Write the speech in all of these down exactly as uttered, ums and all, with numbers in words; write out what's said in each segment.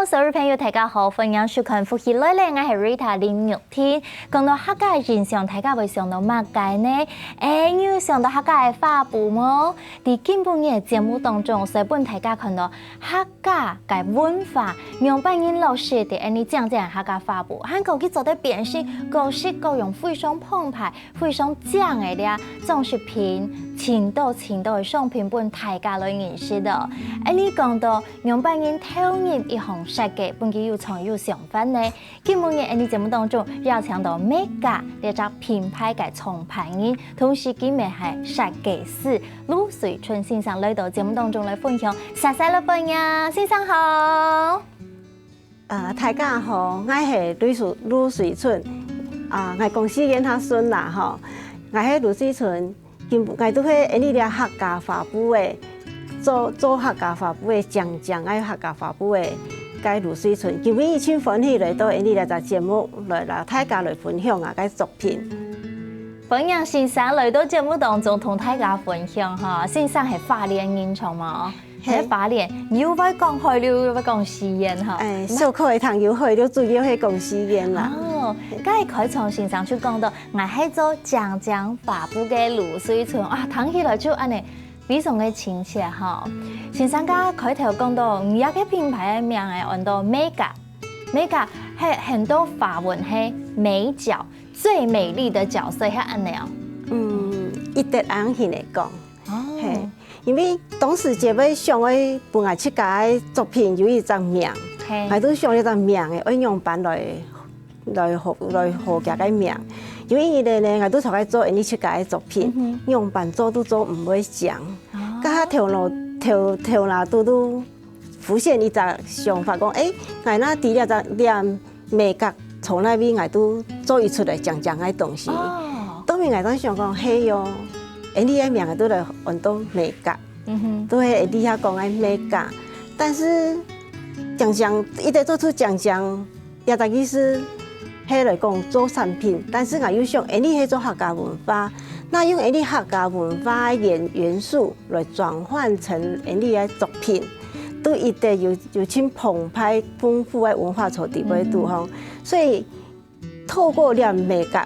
所有朋友，大家好，歡迎收看《福氣來了》，𠊎係Rita林玉婷。講到客家个印象，大家會想到麼个呢？欸，你有想到客家个花布無？在今晡日个節目當中，會分大家看到客家个文化，仰般形落實在𠊎俚靚靚个客家花布，還過佢做得變成各式各樣非常澎湃、非常靚个這裝飾品，盡多盡多个商品分大家來認識哦。𠊎俚講到 仰般形投入一項設計，分佢有創意有想法呢？今晡日𠊎俚節目當中邀請到Mega這隻品牌个創辦人，同時佢乜係設計師盧水春先生來到節目當中來分享，煞煞來歡迎，先生好。呃，大家好，𠊎係盧水，盧水春。啊，𠊎講時間較順啦吼。𠊎係盧水春， 今，𠊎就係𠊎俚這客家花布个，做，做客家花布个，靚靚个客家花布个，該盧水春。今晡日盡歡喜來到𠊎俚這隻節目，來，來大家來分享𠊎个作品。歡迎先生來到節目當中同大家分享哈。先生係花蓮人著無？ 係。係花蓮，又會講海陸，又會講四縣哈。欸，小可會聽有海陸，主要係講四縣啦。哦，該開場先生就講到，𠊎係做靚靚花布个盧水春，啊，聽起來就恁仔非常个親切哈。先生，該開頭講到，你這个品牌个名仔安到Mega，Mega係很多華文係美角，最美麗的角色，係恁仔哦。嗯，一直恁樣來講。哦。係。 因為當時節目想愛分𠊎自家个作品有一隻名，係。𠊎就想一隻名仔，愛仰般來，來好，來好佢个名。有一日呢，𠊎就想愛做𠊎俚自家个作品，嗯哼。仰般做都做毋會靚。哦。該下頭腦，頭，頭那肚都浮現一隻想法，講，欸，𠊎若知這隻，這 美角從哪位𠊎都做一出來靚靚个東西。哦。當時𠊎當想講，係喲，𠊎俚个名仔都來安到美角，嗯哼。都係𠊎俚遐講个美角。但是靚靚，一直做出靚靚，這隻意思係來講做產品，但是𠊎又想，𠊎俚係做客家文化，那用𠊎俚客家文化个元，元素 來轉換成𠊎俚个作品，都一定有，有盡澎湃豐富个文化在裡背肚吼。嗯。所以透過這美角，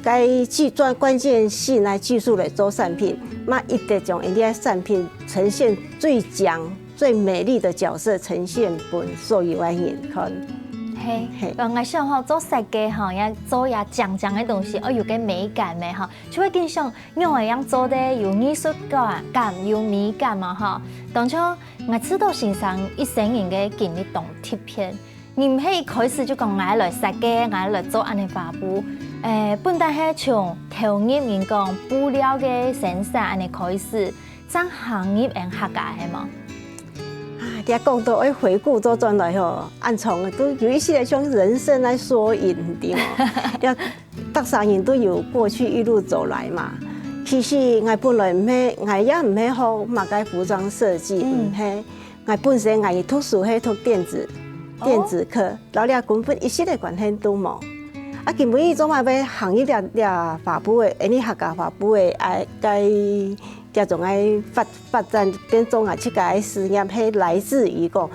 該技，專，關鍵性个技術來做產品，嘛一定將𠊎俚个產品呈現最靚、最美麗个角色呈現分所有个人看。係，係。呃，𠊎想吼，做設計吼，也做也靚靚个東西，愛有个美感个吼，就會更想 仰仔樣做得有藝術感，感有美感嘛吼。當像𠊎知道先生一生人个經歷當特別，你毋係一開始就講𠊎來設計，𠊎來做恁仔花布，欸，本旦係從投入人講布料个生產恁仔開始，正行入𠊎客家係無？啊，這講到愛回顧倒轉來吼，恁長个，都有一息仔像人生个縮影，對無？這 逐儕人都有過去一路走來嘛。其實𠊎本來毋係，𠊎也毋係學麼个服裝設計，嗯。毋係。𠊎本身𠊎讀書係讀電子，哦。電子科，摎這根本一息个關係都無。啊，今晡日做麼个會行入這，這花布个，𠊎俚客家花布个，啊，該，這種个發，發展變做𠊎自家个事業，係來自於講，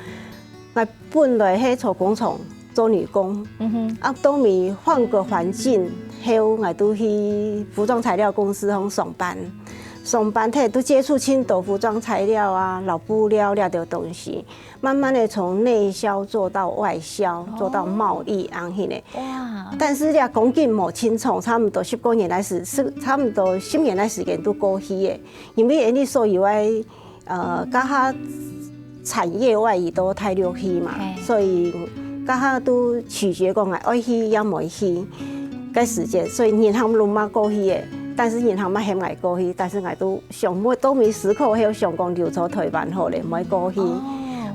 𠊎本來係在工廠做女工，嗯哼。啊，到尾換個環境後，𠊎就去服裝材料公司項上班。上班忒就接觸盡多服裝材料啊、老布料這兜東西，慢慢个從內銷做到外銷，哦。做到貿易恁樣个。哇！但是這光景無清楚，差毋多十過年个時，差毋多十年个時間都過去个，因為𠊎俚所有个 呃，該下產業外移到大陸去嘛，嘿。所以該下都取決講𠊎愛去也無去个時間，所以銀行攏嘛過去个，但是銀行嘛喊𠊎過去，但是𠊎都想，到尾思考後想講留在台灣好咧，毋愛過去。哦。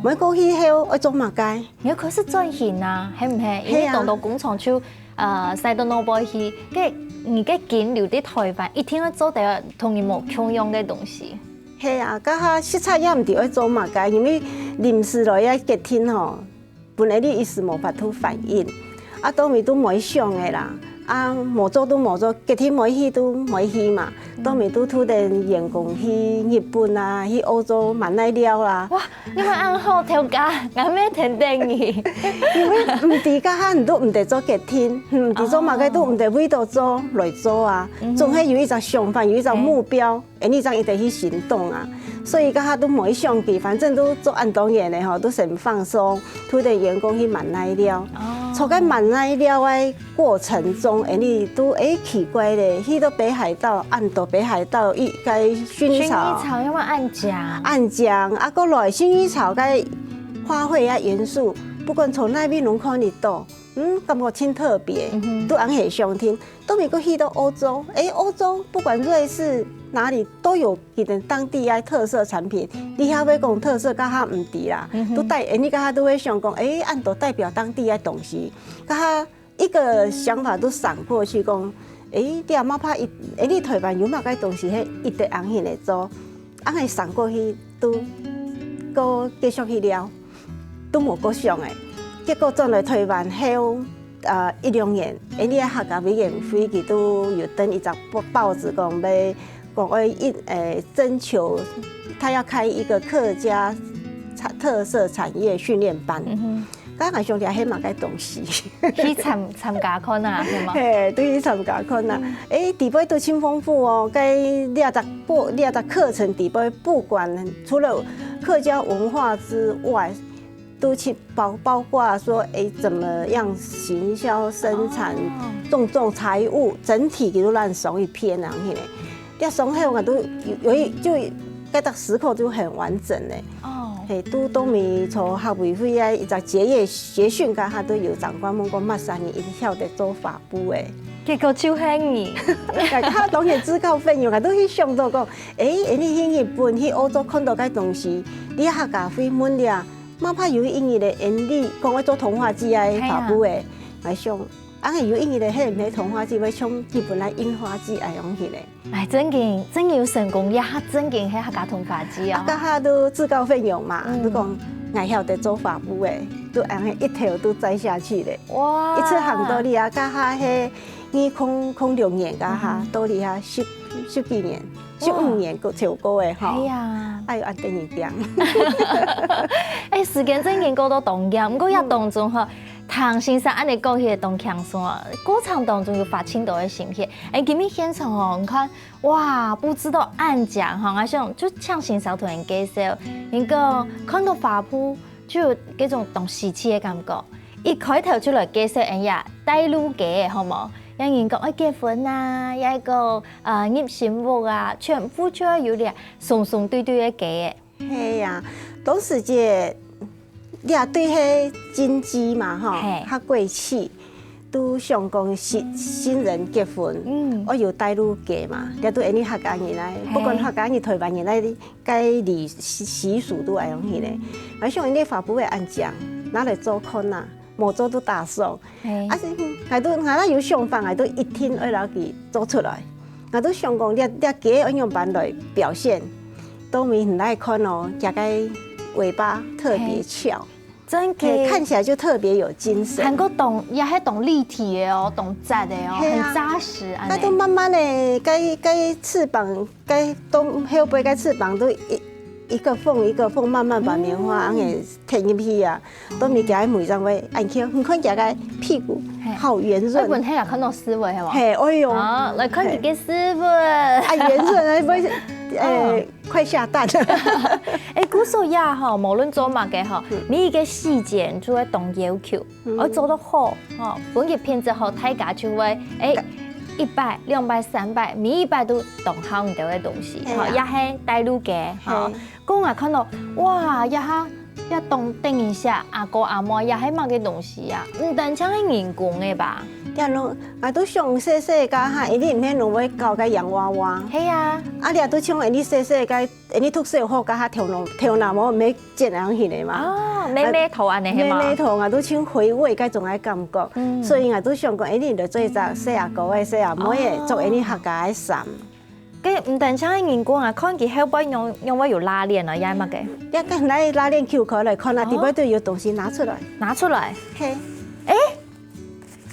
毋愛過去後愛做麼个？你愛開始轉型啊，係毋係？因為係啊。當多工廠就，呃，徙到外背去，該你个根留在台灣，一定愛做得同人無共樣个東西。 係啊，該下實在也毋知愛做麼个，因為臨時來个決定吼，本來你一時無法度反應，啊，到尾都無想个啦。啊，無做都無做，決定無去都無去嘛。到尾都渡等員工去日本啊，去歐洲滿哪尞啦。哇，你們恁好，頭家，𠊎乜跈等你。因為毋知該下你都毋得做決定，毋知做麼个都毋得為著做來做啊，總係有一隻想法，有一隻目標。 𠊎這樣一定去行動啊。所以該下都無去想佢，反正都做恁多年了吼，都先放鬆，渡等員工去滿哪尞。坐該滿哪尞个過程中，𠊎都誒奇怪咧，去到北海道，恁多北海道一个薰衣草，薰衣草有無恁靚？恁靚啊，過來薰衣草个花卉啊元素，不管從哪位攏看得到，嗯，感覺真特別，都恁係想聽。 到美國去到歐洲，誒，歐洲不管瑞士哪裡都有佢等當地个特色產品。你還會講特色，該下毋知啦，都代，誒，你該下都會想講，誒，恁多代表當地个東西，該下一個想法都閃過去講，誒，你阿媽怕一，誒，你台灣有麼个東西，係一定恁樣來做，恁樣閃過去都，都繼續去尞。 都無過想誒。結果轉來台灣後，呃，一兩年，𠊎俚个客家委員會佢都有登一隻報，報紙講欲，講愛一，呃，徵求，他要開一個客家產，特色產業訓練班。該𠊎想這係麼个東西？去參，參加看啊，係無？嘿，都去參加看啊。誒，底背都真豐富哦，該這隻課，這隻課程底背，不管除了客家文化之外， 都去包，包括說，誒，怎麼樣行銷生產，種種財務，整體佢都恁樣一篇啊，嘿。這上後𠊎都有，有一，就該隻時刻就很完整咧。哦，嘿，都，都未從客委會啊，一隻結業協訓，該下都有長官問講，麼儕人一定曉得做法務誒。結果就係你。𠊎當然自告奮勇，𠊎都去想到講，誒，你去日本、去歐洲看到該東西，你客家會問了， 麼个有意義咧？𠊎俚講愛做桐花季啊，係啊。發布誒，𠊎想，啊，有意義咧，係毋係桐花季，會像日本个櫻花季恁樣去咧？哎，正經，正經有成功，這下正經係客家桐花季哦。啊，該下都自告奮勇嘛，嗯。都講𠊎曉得做發布誒，都恁樣一頭都栽下去咧。哇！一直行到這啊，該下係二空空六年該下，嗯。到這啊十，十幾年。 十五年過，超過誒吼。哎呀。哎喲，恁得人驚。哎，時間正經過到當遽，毋過這當中吼，聽先生恁樣講起來當輕鬆啊，過程當中有發生到个心血。哎，今日現場哦，你看，哇，佈置到恁靚吼，𠊎想就請先生同人介紹，應該看到花布就有該種當喜氣个感覺。一開頭就來介紹恩呀，帶路雞个好無？有人講愛結婚啊，也講 啊，入新屋啊，全部就愛有這雙雙對對个雞仔。係啊，當時節，這對係禁忌嘛吼，係。較貴氣，都想講新，新人結婚，嗯。愛有帶路雞嘛，這都𠊎俚客家人來，係。不管客家人、台灣人來，該禮習，習俗都恁樣去咧。𠊎想𠊎俚花布仔恁靚，拿來做看啊，無做都打爽。 係。啊，是，𠊎都，𠊎若有想法，𠊎都一定愛摎佢做出來。𠊎都想講，這，這雞愛仰般來表現，到尾你來看哦，佢个尾巴特別翹，真个。係，看起來就特別有精神。還過當，也還當立體个哦，當紮个哦，係啊。很扎實，恁樣。該都慢慢个，該，該翅膀，該都後背該翅膀都一，一個縫一個縫，慢慢把棉花嗯。恁樣貼入去啊。 到尾佢个尾張會恁翹，你看佢个屁股，係。好圓潤。哎，本來也看到屎朏，係無？係，哎喲。啊，來看佢个屎朏。係。啊，圓潤，哎，不會，呃，嗯。快下蛋。哎，故所以吼，無論做麼个吼，嗯。每一個細節就會當要求，嗯。愛做到好，吼，本業品質好，大家就會，哎，一擺、兩擺、三擺，每一擺都當好你兜个東西，係啊。吼，也係帶路雞，吼。係。 講啊，看到，哇，這下，這當得人惜，阿哥阿姆，這係麼个東西啊？毋單淨係人工个吧？這攏，𠊎都想細細个哈，一定毋係攏會搞个洋娃娃。係啊。啊，這都像𠊎俚細細个，𠊎俚讀書好，該下頭腦，頭腦無，毋係剪恁樣去个嘛。哦，妹妹頭恁樣係嘛？妹妹頭，𠊎都像回味該種个感覺。嗯。所以𠊎都想講，𠊎俚來做一隻細阿哥个、細阿妹个，哦。做𠊎俚客家个衫。 該毋單淨係人工啊，看佢後背仰，仰會有拉鍊啊，也係麼个？這个拉鍊搝開來看啊，哦。底背都有東西拿出來。拿出來？係。誒，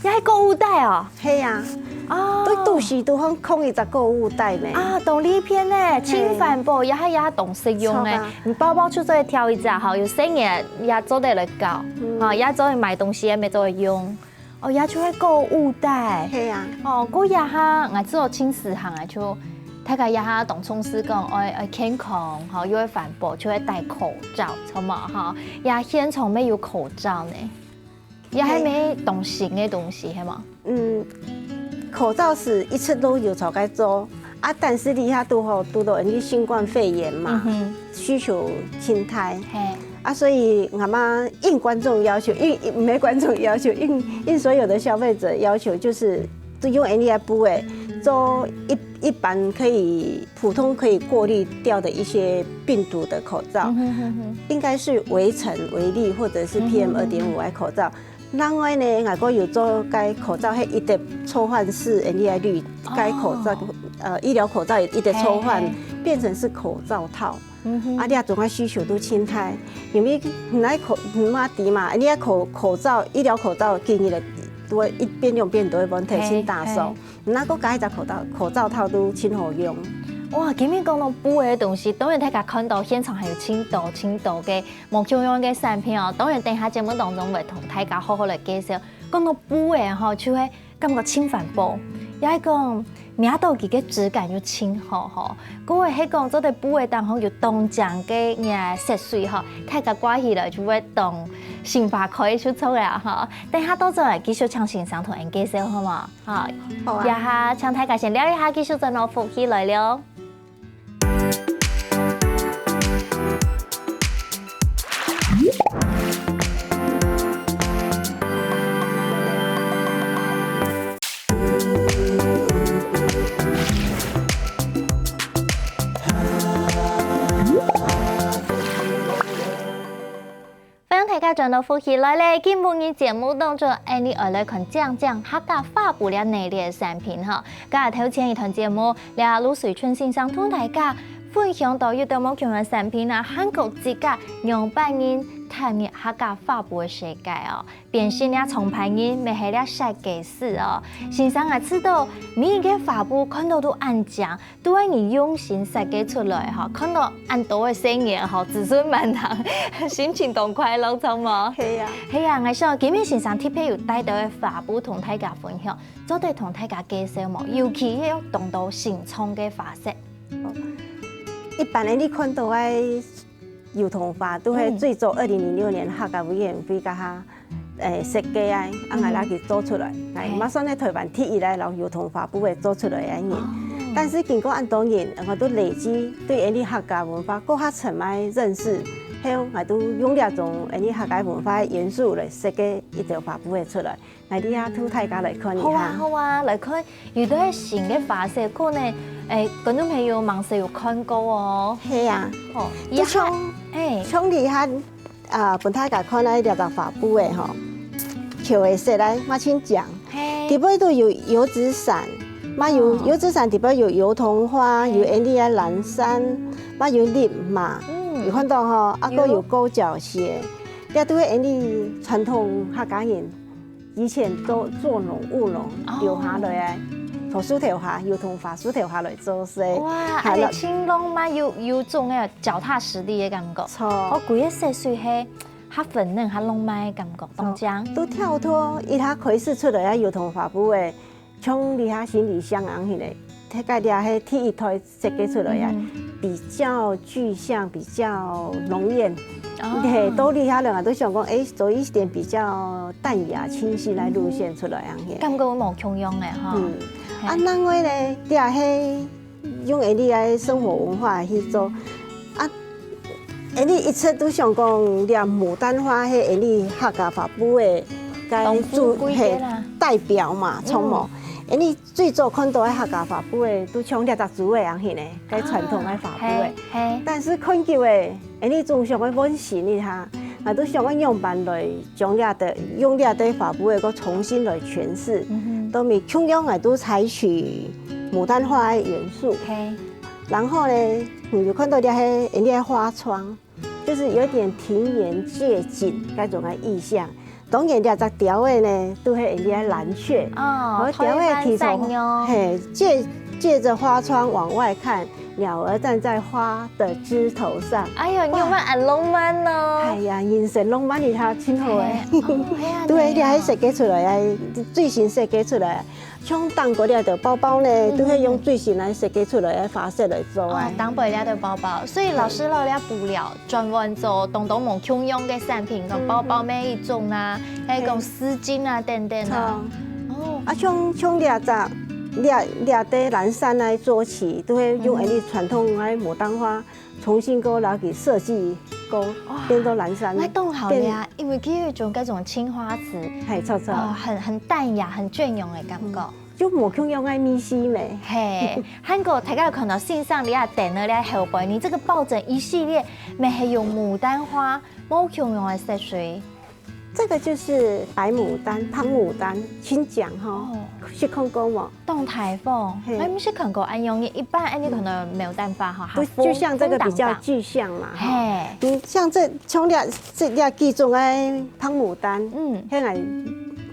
也係購物袋哦。係啊，哦，都都市都好空一隻購物袋咩？啊，當利便呢，真環保，也還也當實用呢。著啊。你包包就做得挑一隻吼，有細人也做得來搞，嗯，吼，也做得買東西，也做得用。哦，也就係購物袋。係啊。哦，過這下，𠊎知道真時行啊，就大家這下當重視講，愛愛健康，吼，又愛環保，就愛戴口罩，著無？吼，也現場乜有口罩呢。 也還無當新个東西，係無？嗯，口罩係一直都有在該做，啊，但是這下堵好堵到因為新冠肺炎嘛，嗯哼，需求盡大。係。啊，所以𠊎嘛應觀眾要求，應，應，毋係觀眾要求，應，應所有的消費者要求，就是都用N D I布个，做一，一般可以，普通可以過濾掉的一些病毒的口罩，嗯哼哼哼，應該是圍塵為例，或者是P M二點五个口罩。嗯哼哼哼。 另外呢，𠊎个有做該口罩，係一直抽換式，N D I綠，該口罩，哦，呃，醫療口罩也一直抽換，嘿，嘿，變成是口罩套。嗯哼。啊，這種个需求都盡大，因為你口，你嘛知嘛，你个口，口罩，醫療口罩，今日个都會一變兩變都會問題，嘿，先打掃。嘿。 毋過加一隻口罩，口罩套都真好用。哇，今日講到布个東西，當然大家看到現場還有真多真多个無共樣个產品哦。當然，等一下節目當中會同大家好好來介紹。講到布个吼，就會感覺真環保，也係講摸到佢个質感又真好吼。過會係講做得布个當中有當靚个色水吼，大家掛起來就會當心花開就著了吼。等一下倒轉來繼續請先生同𠊎介紹好無？ 好，好啊。這下請大家先尞一下，繼續轉到福氣來了。 歡迎大家轉到福氣來了，今晡日節目當中，𠊎俚愛來看靚靚客家花布這系列个產品吼。該頭前一段節目，這盧水春先生同大家分享到有兜無共樣个產品啊，還過自家仰般人踏入客家花布个世界哦。變成這創辦人，乜係這設計師哦。先生啊，知道每一個花布看到都恁靚， 都係你用心設計出來吼，看到恁多个細人吼，子孫滿堂，心情當快樂，著無？係啊。係啊，𠊎想今日先生特別有帶到个花布同大家分享，做得同大家介紹無？尤其係有當多新創个花色。一般个你看到个 油桐花，都係最早二零零六年客家委員會該下，誒，設計啊，啊，𠊎來去做出來，𠊎嘛算係台灣第一个摎油桐花布个做出來个人。但是經過恁多年，𠊎都累積對𠊎俚客家文化過較深个認識，後，𠊎都用這種𠊎俚客家文化个元素來設計一條花布个出來。 𠊎這下同大家來看一下。好啊，好啊，來看，有兜新个花色，可能，誒，觀眾朋友吂識有看過哦。係啊，哦，就像，誒，像這下，啊，分大家看个這隻花布个吼，球个色來，嘛真靚。係。底背都有油紙傘，嘛有，哦，油紙傘底背有油桐花，有𠊎俚个藍衫，嘛有笠嫲，嗯，有看到吼，啊，有，還有高腳鞋，這都係𠊎俚傳統客家人 以前做，做農務農，哦，留下來个，從樹頭下，油桐花樹頭下來做事。哇，恁樣真浪漫，有，有種个腳踏實地个感覺。著。哦，歸個色水係較粉嫩、較浪漫个感覺，當靚。都跳脫一下開始出來个油桐花布个，像這下行李箱恁樣个，大概這係第一代 設計出來啊，比較具象，比較濃豔。哦。嘿，到這下了，都想講，誒，走一點比較淡雅、清新个路線出來啊，嘿。感覺無共樣个哈。嗯。嘿。啊，另外呢，這係用𠊎俚个生活文化去做。啊，𠊎俚一直都想講，這牡丹花係𠊎俚客家花布个，該主，當富貴个啦。嘿，代表嘛，著無？嗯。𠊎俚 最早看到个客家花布个，都像這隻豬仔恁樣形呢，該傳統个花布个。哦，嘿，嘿。但是看久了，𠊎俚總想愛換新一下，𠊎都想愛仰般來將這兜，用這兜花布个，過重新來詮釋。嗯哼。都無共樣，𠊎都採取牡丹花个元素。嘿。然後呢，你就看到這係𠊎俚个花窗， 就是有點庭園街景該種个意象。當然，這隻鳥仔呢，都係𠊎俚个藍鵲。哦，而鳥仔其實，台灣山羊。嘿，借，借著花窗往外看，鳥兒站在花的枝頭上。哎喲，你有無恁浪漫哦？哎呀，人生浪漫一下，真好欸。嘿，哦，係啊，對，你還設計出來啊，最新設計出來啊。 像頂高這兜包包呢，嗯。都係用最新來設計出來个花色來做个。哦，頂高這兜包包，所以老師摎這布料轉換做當多無共樣个產品，像包包每一種啊，嗯。還有講絲巾啊等等啊。哦。哦。啊，像，像這隻，這，這兜藍衫个做起，都係用𠊎俚傳統个牡丹花 重新過摎佢設計過，哇，變做藍衫。該當好了呀，變，因為佢有一種該種青花瓷，嘿，著，著。哦，很，很淡雅、很雋永的感覺。嗯，就無共樣个味緒咩。嘿，還過大家有看到先生你也等了了後背，你這個抱枕一系列，乜係用牡丹花，無共樣个色水。 這個就是白牡丹、白牡丹，青醬吼，哦。識看過無？當大方，嘿。𠊎毋識看過恁樣，一般恁樣可能牡丹花吼，不，較風，就像這個比較具象嘛，吼。風大大。嘿。你像這，像這，這，這幾種个白牡丹，嗯。現在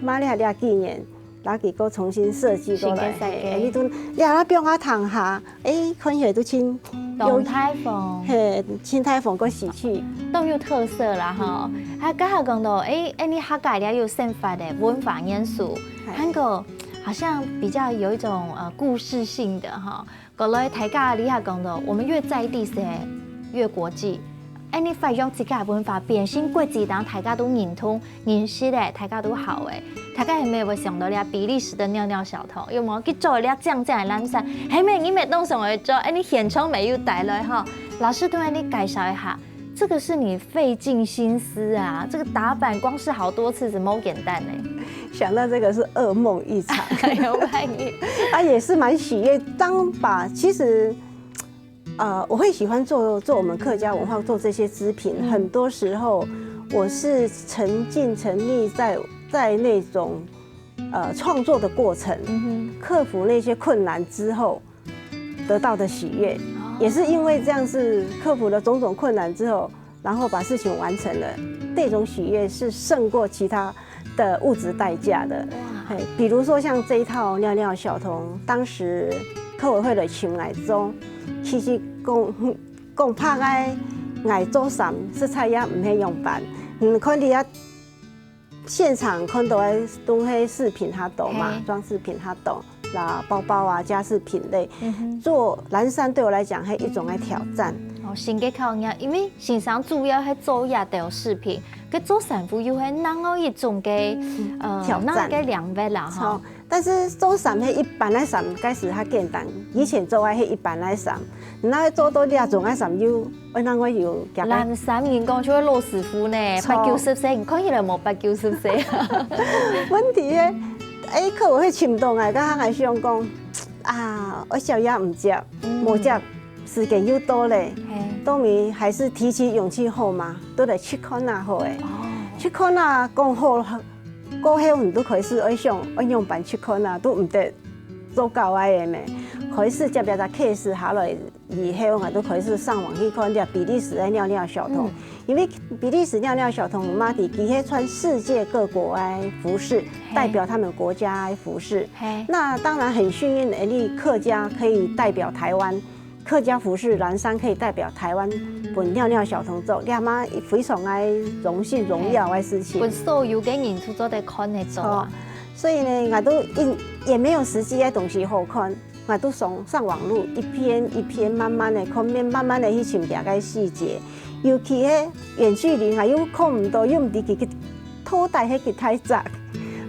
買了這幾年， 摎佢過重新設計過來，新个設計。嘿，你都，你啊，放啊躺下，欸，看起來都真有，當大方。嘿，真大方个喜氣。當有特色啦，吼。嗯。啊，剛好講到，欸，欸，你客家裡有生活个文化元素，嘿。還過好像比較有一種，呃，故事性的，吼。 過來大家這下講到，我們越在地些，越國際。恁樣發揚自家文化，變成國際，當大家都認同、認識个，大家都好个。大家係無會想到這比利時个尿尿小童，有無？佢著這靚靚个藍衫，係無？你乜當想愛著，恁樣現場乜有帶來吼。老師同你介紹一下， 這個是你費盡心思啊，這個打版光是好多次，是無簡單呢。想到這個是噩夢一場。有辦法。啊，也是蠻喜悅。當把，其實，呃，我會喜歡做，做我們客家文化，做這些織品，嗯。很多時候我是沉浸、沉溺在，在那種，呃，創作的過程，嗯哼。克服那些困難之後， 得到的喜悅，哦。也是因為這樣子克服了種種困難之後，然後把事情完成了，這種喜悅是勝過其他的物質代價的。哇。嘿，比如說像這一套尿尿小童，當時客委會來尋𠊎做，其實講，講白个，𠊎做衫實在也毋會仰般。嗯，看你啊， 現場看到个東西飾品較多嘛，嘿。裝飾品較多，啦，包包啊，家飾品類。嗯哼。做藍衫對我來講，係一種个挑戰。哦，新个考驗，因為先生主要係做這兜飾品，該做衫褲又係另外一種个，嗯，呃，挑戰。另外个領域啦，吼。好，但是做衫係一般个衫，開始較簡單，以前做个係一般个衫，然後做到這種个衫又 愛另外有加个。藍衫人講就係老師傅呢，著。八九十歲，你看起來無八九十歲。問題呢，欸，客委會尋到𠊎，該下𠊎想講，啊，𠊎宵夜毋接，嗯。無接，時間又到咧，嘿。到尾還是提起勇氣好嘛，都來試看啊好欸。哦。試看啊，講好，過後你都開始愛想，愛仰般試看啊，都毋得做搞个咩。開始接這隻case下來 以後，𠊎都開始上網去看這比利時个尿尿小童，嗯。因為比利時尿尿小童嘛，佢，佢係穿世界各國个服飾，嘿。代表他們國家个服飾。嘿。那當然很幸運，𠊎俚客家可以代表台灣，客家服飾藍衫可以代表台灣，分尿尿小童做，這嘛非常个榮幸榮耀个事情。嘿。分所有个人都做得看得到啊。著。所以呢，𠊎都也，也沒有實際个東西好看。 𠊎都上，上網路一篇一篇慢慢个comment，慢慢个去尋佢个細節。尤其係遠距離，𠊎又看毋到，又毋知佢个拖帶係幾大隻。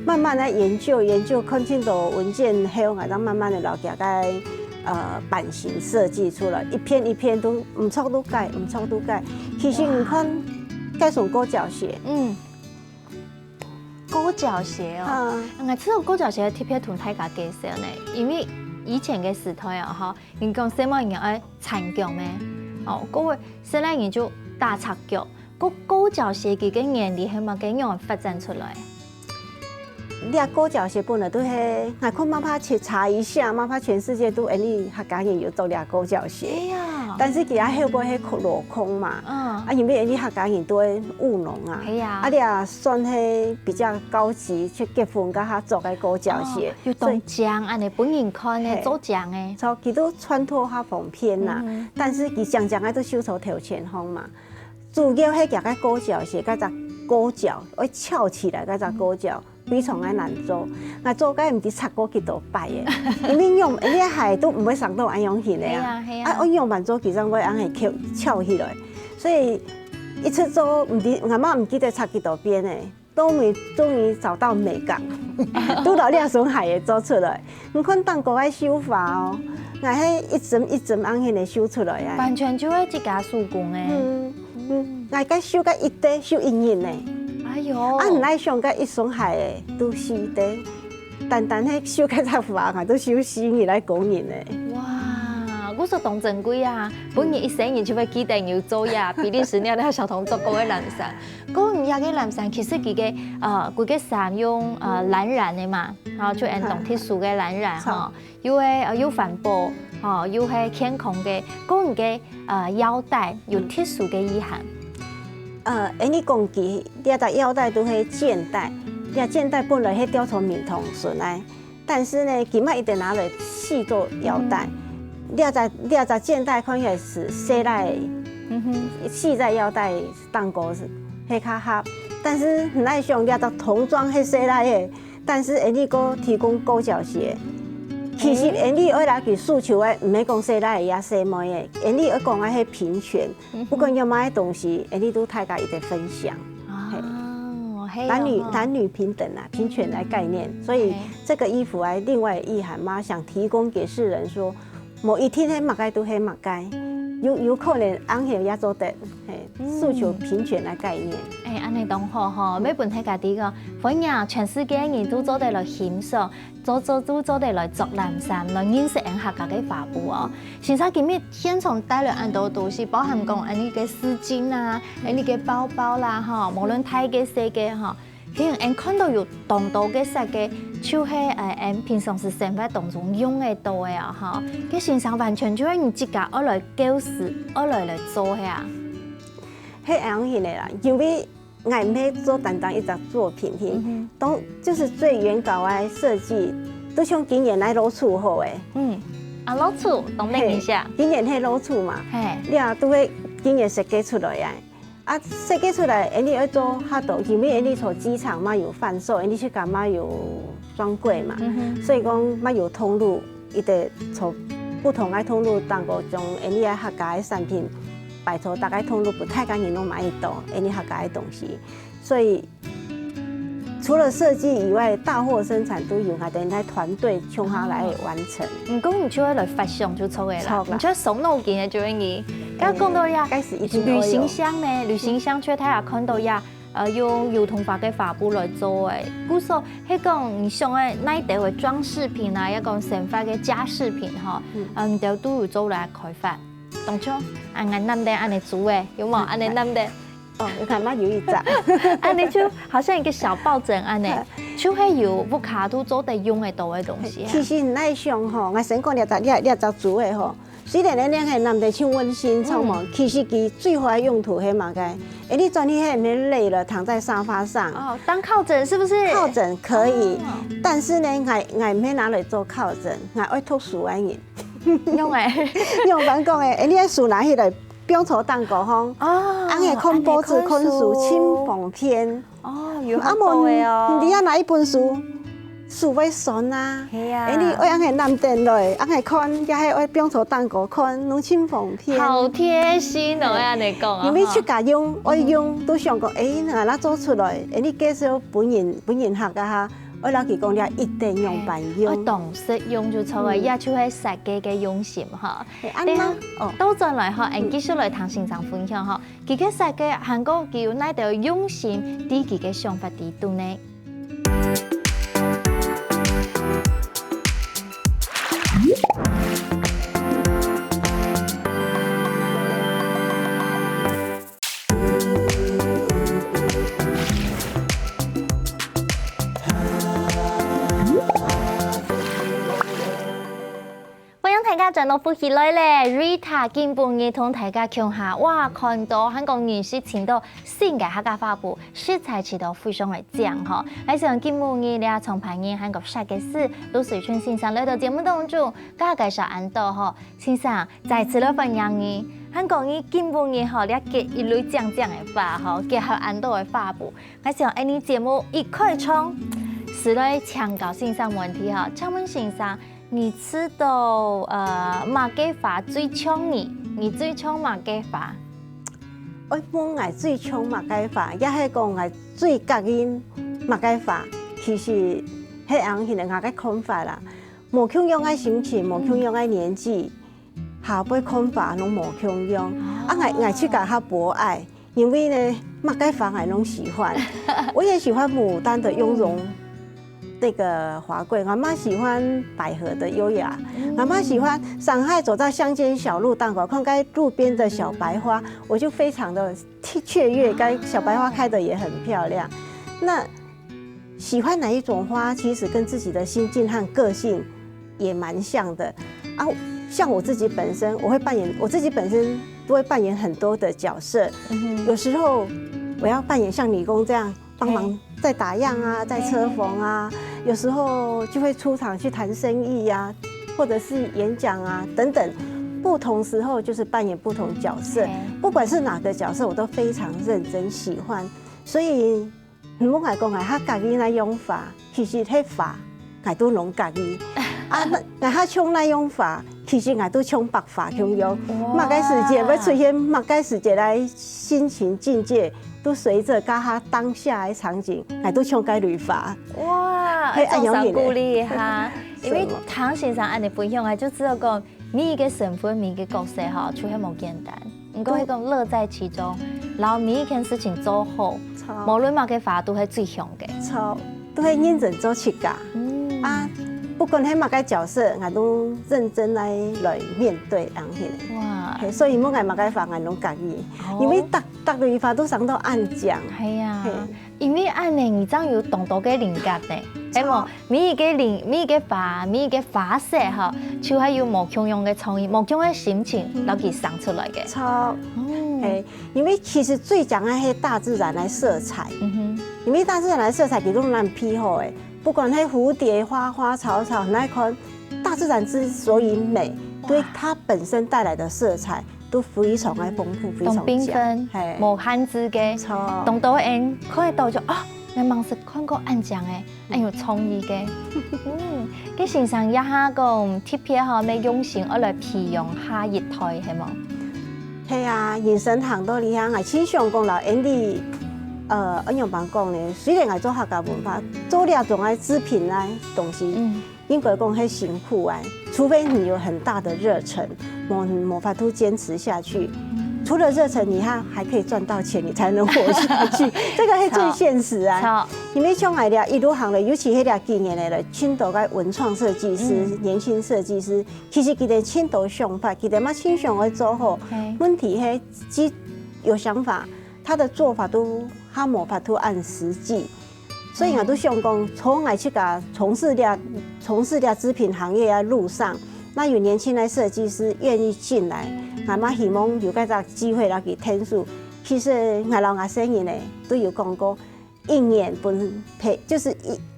慢慢个研究研究，看盡多文件後，𠊎正慢慢个摎佢个，呃，版型設計出來，一篇一篇都毋著都改，毋著都改。其實你看，哇。該雙高腳鞋，嗯。 高腳鞋哦。嗯。𠊎知道高腳鞋特別同大家介紹呢，因為以前个時代哦，吼，人講細妹人愛纏腳咩？哦，各位細倈人就打赤腳。高，高腳鞋佢个原理係麼个，仰發展出來？這高腳鞋本來都係，𠊎看嘛怕去查一下，嘛怕全世界都恁呢客家人有做這高腳鞋。哎呀。但是佢个後背係鏤空嘛，嗯。啊，因為𠊎俚客家人都會務農啊，係啊。啊，這算係比較高級，去結婚該下做个高腳鞋，哦，有當靚恁呢，分人看个，嘿。做靚个。所以佢都穿脫較方便啦，嗯哼。但是佢靚靚个都繡在頭前方嘛。主要係佢个高腳鞋，該隻高腳，會翹起來該隻高腳， 非常个難做。𠊎做个毋知拆過幾多擺个，因為用，因為鞋都毋會生到恁樣形个啊。係啊，係啊。啊，愛仰般做，佢正會恁樣翹，翹起來。所以一直做，毋知，𠊎嘛毋記得拆幾多遍个，終於，終於找到美感，拄到這雙鞋仔做出來。你看當高个繡花哦，𠊎係一針一針恁樣个繡出來啊。完全就係自家手工个。嗯，嗯，𠊎个繡个一垤繡一日呢。哎喲。啊，你來想个一雙鞋仔都四垤，單單係繡个隻花，𠊎都繡四日來工人呢。哇，故所當珍貴啊！本人一生人就會記得有做呀，比利時尿尿小童做過个藍衫。講你這个藍衫，其實佢个，呃，規个衫用，呃，藍染个嘛，然後就用當特殊个藍染哈。 又係，呃，又環保，吼，又係健康个。講你个，呃，腰帶有特殊个意涵。呃，𠊎俚講佢這隻腰帶都係箭袋，這箭袋本來係吊在面堂脣个，但是呢，佢嘛一定拿來繡做腰帶。這隻，這隻箭袋看起來係細倈，嗯哼。繡在腰帶當高係，係較合。但是你愛想，這隻童裝係細倈个， 但是𠊎俚个提供高腳鞋，其實𠊎俚愛來佢訴求个，毋係講細倈仔也細妹仔，𠊎俚愛講个係平權，不管有麼个東西，𠊎俚都大家一起分享。哦，係哦，男女，吼。男女平等啊，平權个概念，所以這個衣服啊，另外意涵嘛，想提供給世人說， 無一定係麼个都係麼个，有，有可能恁樣也做得，係，訴求平權个概念。欸，恁呢當好吼，愛分大家知講，歡迎全世界人都做得來欣賞，做，做，都做得來著藍衫，來認識𠊎客家个花布哦。先生今日現場帶來恁多東西，包含講𠊎俚个絲巾啊，𠊎俚个包包啦，吼，無論大个細个吼， 其實𠊎看到有當多个設計，就係，呃，𠊎平常時生活當中用得到个啊，吼。該先生完全就係你自家愛來構思，愛來來做个啊。係恁樣个啦，因為𠊎毋係做單單一隻作品，係，嗯哼。都，就是最原稿个設計，都像今年个老鼠好个。嗯，啊，老鼠，懂得一下。係，今年係老鼠嘛，係。你啊，都係今年設計出來个。 啊，設計出來，𠊎俚愛做較多，因為𠊎俚在機場嘛有販售，𠊎俚自家嘛有專櫃嘛，嗯哼。所以講嘛有通路，一直在不同个通路當中，將𠊎俚个客家个產品擺在逐个通路，分大家人攏買得到𠊎俚客家个東西。所以除了設計以外，大貨生產都由𠊎等个團隊共下來完成。毋過你就愛來發想就著个啦，著啦。你就愛傷腦筋个就係你。 該講到呀，欸，該係一定愛有。旅行箱呢？旅行箱就大家看到呀，呃，用油桐花个花布來做个。故所，係講你想个哪兜个裝飾品啊，也講生活个家飾品吼，嗯。呃，你兜都有做來開發。當像，啊，𠊎揇等恁呢做个，有無？嗯。恁呢揇等。哦，𠊎嘛有一隻。恁呢就好像一個小抱枕恁呢，就係有屋下都做得用得到个東西啊。其實你愛想吼，𠊎先講這隻，這，這隻做个吼， 雖然𠊎等係揇得盡溫馨，著無？嗯。其實佢最好个用途係麼个？欸，你轉去係毋係累了，躺在沙發上？哦，當靠枕是不是？靠枕可以，哦。但是呢，𠊎，𠊎毋係拿來做靠枕，𠊎愛讀書个人。用欸。用般講欸，欸，你个書拿起來，放在頂高吼，哦，恁呢看報紙、恁呢看書。看書，盡方便。 哦，有學到个哦。啊，無，你愛拿一本書，手會痠啊。係啊。欸，你愛恁呢揇等來，恁呢看，也係愛放在頂高看，攏盡方便。好貼心哦，欸，恁呢講啊，因為自家用，吼。愛用，嗯。都想講，欸，𠊎若做出來，欸，你介紹分人，分人客啊哈，愛摎佢講，這一定用般用。愛懂得用就著个，嗯。也就係設計个用心哈。係，恁呢，對啊，哦。倒轉來哈，嗯。𠊎繼續來聽先生分享哈。 佢个設計還過佢有哪兜用心，在佢个想法裡肚呢？歡迎大家轉到福氣來咧，Rita今晡日同大家共下，哇，看到還講認識盡多新个客家花圃，實在試著非常个靚吼。𠊎想今晡日這創辦人還講設計師盧水春先生來到節目當中，佮大家介紹恁多吼。先生，再次來歡迎你。還講你今晡日吼，這个一蕊靚靚个花吼，結合恁多个花圃， 𠊎想，恁呢節目一開場，就來請教先生問題哈。請問先生，你知道，呃，麼个花最像你？你最像麼个花？愛問𠊎最像麼个花，也係講𠊎最合意麼个花？其實，係恁樣个𠊎个看法啦。無共樣个心情，無共樣个年紀， 下背看法攏無共樣。啊，𠊎，𠊎自家較博愛，因為呢，麼个花𠊎攏喜歡。我也喜歡牡丹的雍容那個華貴，我蠻喜歡百合的優雅，我蠻喜歡上海走在鄉間小路當中，看該路邊的小白花，我就非常的雀躍，該小白花開得也很漂亮。那 喜歡哪一種花，其實跟自己的心境和個性也蠻像的。啊，像我自己本身，我會扮演，我自己本身都會扮演很多的角色。有時候我要扮演像理工這樣幫忙在打樣啊，在車縫啊，有時候就會出場去談生意啊，或者是演講啊等等。不同時候就是扮演不同角色，不管是哪個角色，我都非常認真喜歡。所以 你問𠊎講𠊎較合意哪樣花，其實該花𠊎都攏合意。啊，𠊎較像哪樣花，其實𠊎都像百花共樣。麼个時節會出現，麼个時節來心情境界，都隨著該下當下个場景，𠊎都像該蕊花。哇，係恁樣个呢。掌聲鼓勵哈！因為聽先生恁樣分享啊，就知道講，每一個身份、每一個角色吼，就係無簡單。 毋過係講樂在其中，摎每一件事情做好，無論麼个花都係最香个。著，都係認真做自家。啊，不管係麼个角色，𠊎都認真來，來面對恁樣个。哇，係，所以無論麼个花，𠊎攏合意，因為逐，逐蕊花都生到恁靚。係啊，係。 因為恁樣，你正有當多个靈感呢，係無？每一個靈，每一個花，每一個花色吼，就係有無共樣个創意，無共樣个心情，摎佢生出來个。著，係，因為其實最重要个係大自然个色彩，因為大自然个色彩其實攏蠻配合个，不管係蝴蝶、花花草草，你來看，大自然之所以美，對它本身帶來的色彩 都非常个豐富，非常靚。當繽紛，係，無限制个，著，當多人看得到就啊，𠊎吂識看過恁靚个，恁有創意个。嗯，該先生這下講特別吼，愛用心愛來培養下一代，係無？係啊，人生行到這下，𠊎盡想講摎Andy，呃，仰般講呢？雖然𠊎做客家文化，做這種个織品个東西， 應該講係辛苦啊，除非你有很大的熱忱，無，無法度堅持下去。除了熱忱，你還，還可以賺到錢，你才能活下去，這個係最現實啊。著，因為像𠊎這一路行來，尤其係這幾年來了，盡多个文創設計師、年輕設計師，其實佢等盡多想法，佢等嘛盡想愛做好。問題係，佢有想法，他的做法都，他無法度恁實際。 所以𠊎都想講，從𠊎自家從事這，從事這織品行業个路上，那有年輕个設計師願意進來，𠊎嘛希望有這隻機會來去𢯭手。其實𠊎摎𠊎先生呢，都有講過，一年分配，就是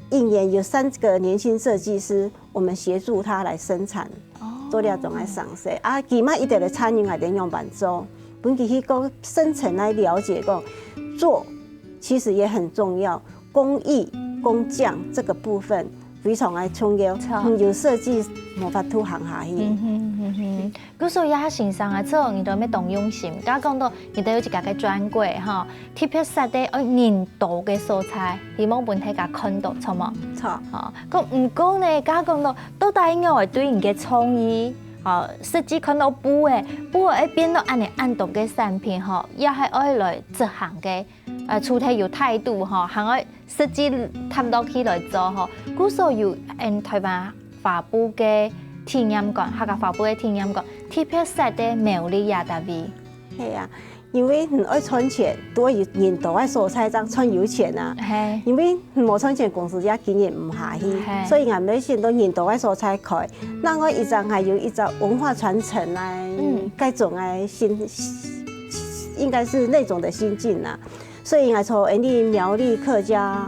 一，一年有三個年輕設計師，我們協助他來生產，做這種个嘗試。啊，佢嘛一定來參與𠊎等仰般做，分佢去過深層來了解講，做其實也很重要。 工藝、工匠這個部分非常个重要，著。你有設計無法度行下去。嗯哼，嗯哼。故所以啊，先生啊，做你都愛當用心。剛剛講到你都有自家个專櫃吼，特別設計愛人多个所在，希望分大家看到，著無？著。哦，講毋過呢，剛剛講到到底愛仰會對你个創意，哦，設計看到布个，布个愛變到恁呢恁多个產品吼，也係愛來執行个。 呃，除忒有態度吼，還愛實際踏落去來做吼。故所有𠊎台灣花布个體驗館，客家花布个體驗館，特別設个苗栗這搭位。係啊，因為你愛賺錢，都愛有人多个所在正賺有錢啊。嘿，因為你無賺錢，公司也經營毋下去，嘿所以𠊎愛選到人多个所在開。另外一隻還有一隻文化傳承啊，嗯該種个心，應該是那種的心境啊。所以𠊎在𠊎俚苗栗客家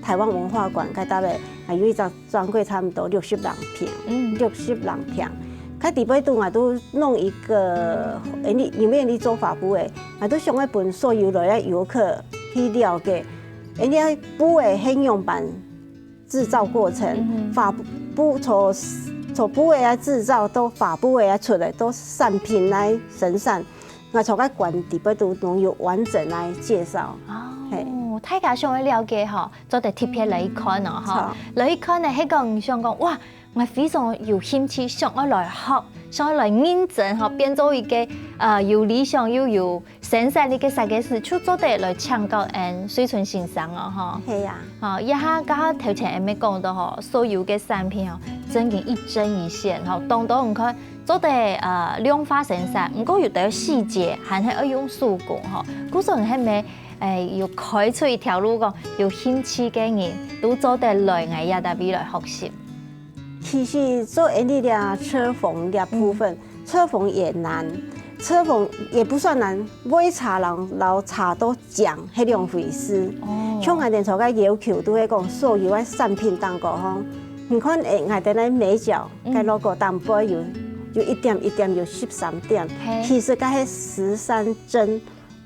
台灣文化館該搭个，還有一隻專櫃差不多六十零坪。嗯，六十零坪。該底背肚𠊎都弄一個，誒，你因為你做花布个，𠊎都想愛分所有來个遊客去了解，誒，你个布个係仰般製造過程，嗯哼花布從從布个啊製造到花布个啊出來，到產品來生產，𠊎在該館底背肚攏有完整來介紹。嘿哦，大家想要了解吼，做得特別來看哦，吼好，來看呢，係講想講哇，𠊎非常有興趣，想要來學，想要來認真吼，變做一個呃有理想又有生產力个設計師，就做得來請教恩水春先生哦，吼。係啊，吼，這下剛剛頭前恩也講到吼，所有个產品吼，真个一針一線吼，當多你看做得呃量化生產，毋過有兜細節還係愛用手工吼，故所你係毋係誒有開出一條路講，有興趣个人都做得來𠊎這搭位來學習。其實做𠊎俚這車縫這部分，車縫也難，車縫也不算難，會茶人摎茶到靚係兩回事。哦像𠊎兜在該要求都會講，所有个產品當中吼，你看誒，𠊎兜个眉角該logo頂背有有一點一點有十三點，嘿其實該係十三針。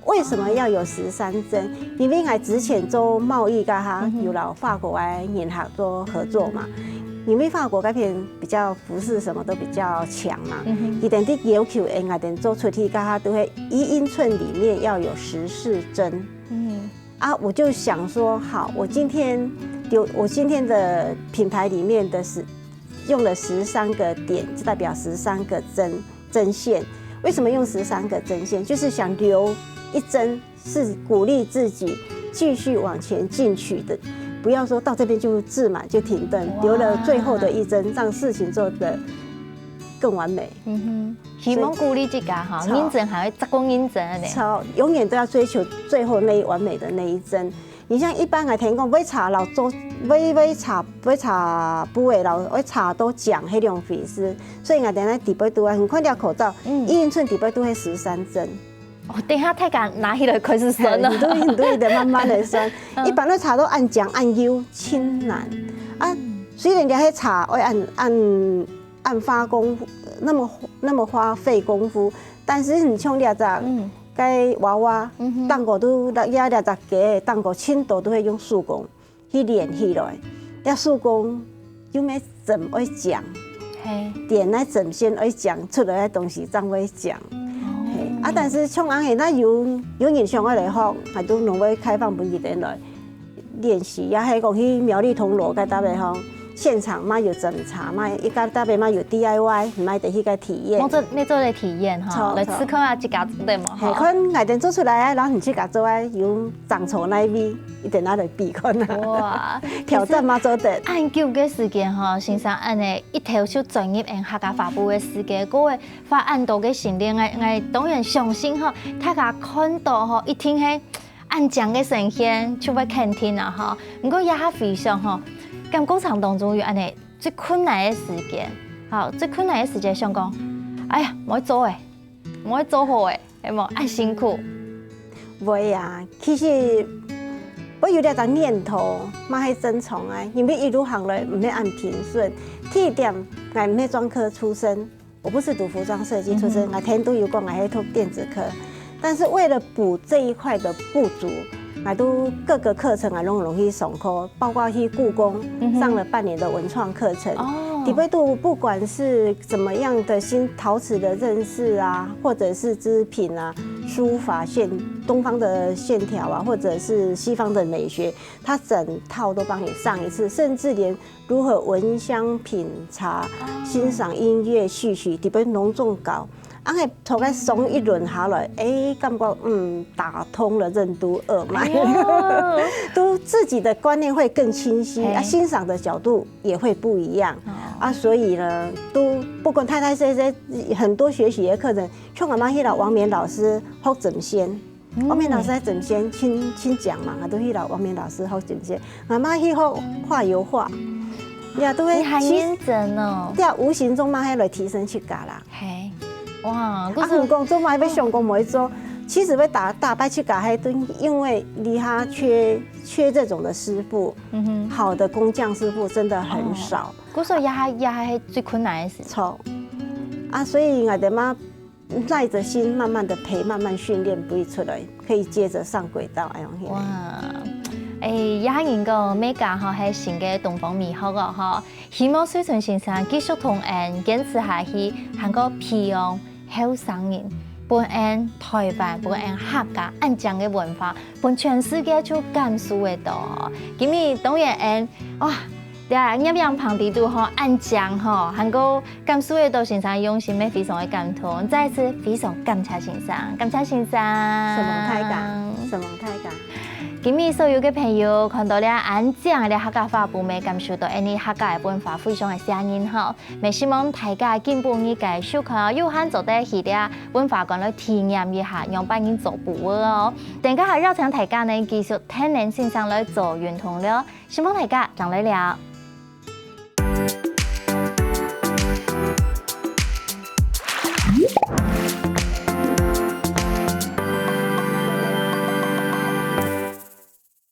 為什麼要有十三針？因為𠊎之前做貿易个哈，有摎法國个銀行做合作嘛。因為法國該片比較服飾什麼都比較強嘛，嗯佢等的要求誒，𠊎等做出去个哈都會一英寸裡面要有十四針。嗯啊，我就想說，好，我今天有我今天的品牌裡面的是用了十三个點，就代表十三个针针线。为什么用十三个针线？就是想留一针是鼓励自己继续往前进取的，不要说到这边就自满就停顿，留了最后的一针，让事情做得更完美。嗯哼，希望鼓勵自家哈，好認真還會再過認真个呢。超永远都要追求最后那一完美的那一针。你像一般个天公，会查老做，会会查会查不会老，会查都讲黑龙肥丝，所以我等下底背都很快掉口罩，嗯一英寸底背都会十三针。哦，等一下大家拿起來開始算了。很多很多的慢慢的算，一般都查到按讲按优轻难啊。虽然人家还查会按按按花功夫，那么那么花费功夫，但是你像你讲，嗯，该娃娃嗯哼蛋糕都也两只个蛋糕，轻度都会用手工去练起来，要手工又没怎么会讲。嘿，点那针线会讲出来的东西，正会讲。哦嘿，啊，但是像安尼，那有有人想要来学，还都拢会开放分佢等来练习，也还讲去苗栗铜锣该搭位吼，现场嘛有斟茶嘛，一家搭位嘛有D I Y，买得去个体验我。做你做个體驗哈，錯來試看下自家做得無嘿，哈。看𠊎等做出来啊，然后你去甲做啊，用长草那一位，一点那来比看啊，哇，挑战嘛做得。恁久个時間吼，先生恁呢一頭就轉入𠊎客家花布个世界，過个花恁多个心力，𠊎𠊎當然相信吼，大家看到吼，一定係恁靚个呈現就會肯定啊吼。毋過也下回想吼，感覺過程當中有恁呢最困難个時間，吼，最困難个時間想講，哎呀，無做誒，無做好誒，係無？恁辛苦。會啊，其實我有這隻念頭，嘛係正常啊，因為一路行來毋係恁平順。第一點，𠊎毋係專科出身，我不是讀服裝設計出身，𠊎聽都有講𠊎係讀電子科，但是為了補這一塊的不足，𠊎都各個課程啊攏有去上課，包括去故宮上了半年的文創課程。哦底背肚不管是怎麼樣的新陶瓷的認識啊，或者是織品啊、書法線、東方的線條啊，或者是西方的美學，它整套都幫你上一次，甚至連如何聞香品茶、欣賞音樂序曲，底背攏總教。啊，个頭該鬆一輪下來，哎，感覺嗯打通了任督二脈，哎喲都自己的觀念會更清晰，啊，嘿欣賞的角度也會不一樣，哦啊，所以呢，都不管大大細細，很多學習的課程，像阿媽去了王冕老師學針線，王冕老師在針線親親講嘛，都去了王冕老師學針線，阿媽去學畫油畫，也都會你還其實認真哦。對啊，無形中嘛，還來提升自家啦。嘿，哇，故啊，所毋講做嘛，要想講無做，其實要打打敗去搞還都因為這下缺缺這種的師傅，嗯哼，好的工匠師傅真的很少。故所也還也還係最困難的事。錯，啊，所以𠊎兜嘛耐著心，慢慢的培，慢慢訓練，培出來，可以接著上軌道，哎樣。哇，哎，也人講每家吼係新个東方美學哦吼，希望水春先生繼續同𠊎堅持下去，還過培養後生人，分𠊎台灣，分𠊎客家恁靚个文化，分全世界就感受得到哦。今日當然𠊎，哇！ 對啊，葉養鵬裡肚吼，恁靚吼，還過感受得到先生用心，乜非常个感動。再一次非常感謝先生，感謝先生。承蒙大家，承蒙大家。今日所有个朋友看到這恁靚个客家花布，乜感受到𠊎俚客家个文化非常个吸引吼。乜希望大家今晡日个收看有閒做得去這文化館來體驗一下，仰般人做布个哦。等下還邀請大家呢，繼續聽𠊎先生來做運動了。希望大家正來尞。